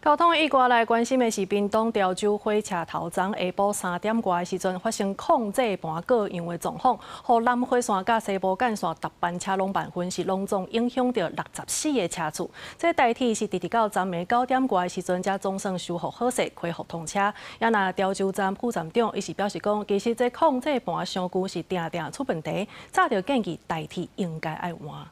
交通意外來關心的是，屏東潮州火車頭昨下晡3點外的時陣發生控制盤過樣的狀況，予南迴線佮西部幹線逐班車攏慢分，是攏總影響著64個車次。這台鐵是直直到昨暝9點外的時陣，才總算修復好勢，恢復通車。也若潮州站副站長伊是表示講，其實這控制盤傷舊是定定出問題，早就建議台鐵應該愛換。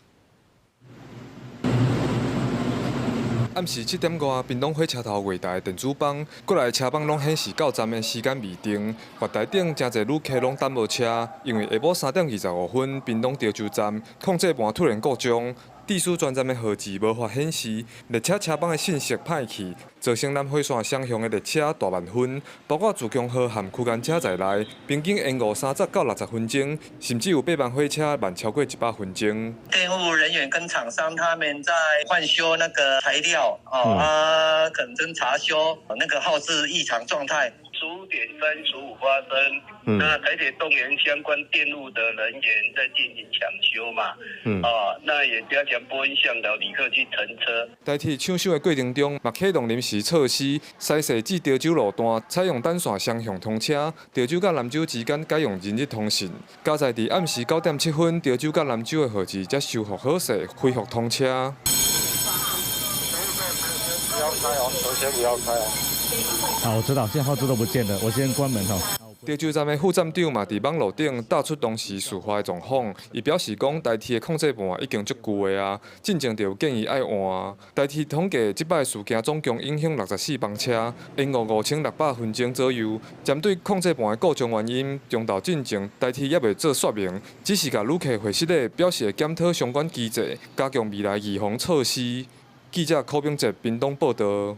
暗時7點外，屏東火車頭月台電子板，國內車班攏顯示到站的時間未定。月台頂誠濟旅客攏等無車，因為下晡3點25分，屏東潮州站控制盤突然故障，致使全站的號誌無法顯示，列車車班的信息歹去，造成南迴線雙向的列車大慢分，包括自強號和區間車在內，平均延誤30到60分鐘，甚至有八班火車慢超過100分鐘。電務人員跟廠商他們在換修那個材料。哦，啊，可能查修那個號誌異常狀態。15點35發生，那台鐵動員相關電路的人員在進行搶修嘛，啊，那也加強播音向導旅客去乘車。台鐵搶修的過程中，嘛啟動臨時措施，西勢至潮州路段採用單線雙向通車，潮州佮南州之間改用人日通信。佳哉佇暗時9點7分，潮州佮南州的號誌才修復好勢，恢復通車。不要開哦，首先不要開哦。好，我知道，現在號誌都不見了，我先關門吼。潮州站的副站長嘛，佇網路頂貼出當時事發的狀況，伊表示講，台鐵的控制盤已經足舊的啊，進前就有建議愛換。台鐵統計，這擺事件總共影響64班車，延誤5600分鐘左右。針對控制盤的故障原因，中晝進前台鐵猶未做說明，只是共旅客回失禮，表示會檢討相關機制，加強未來預防措施。記者柯炳哲屏東報導。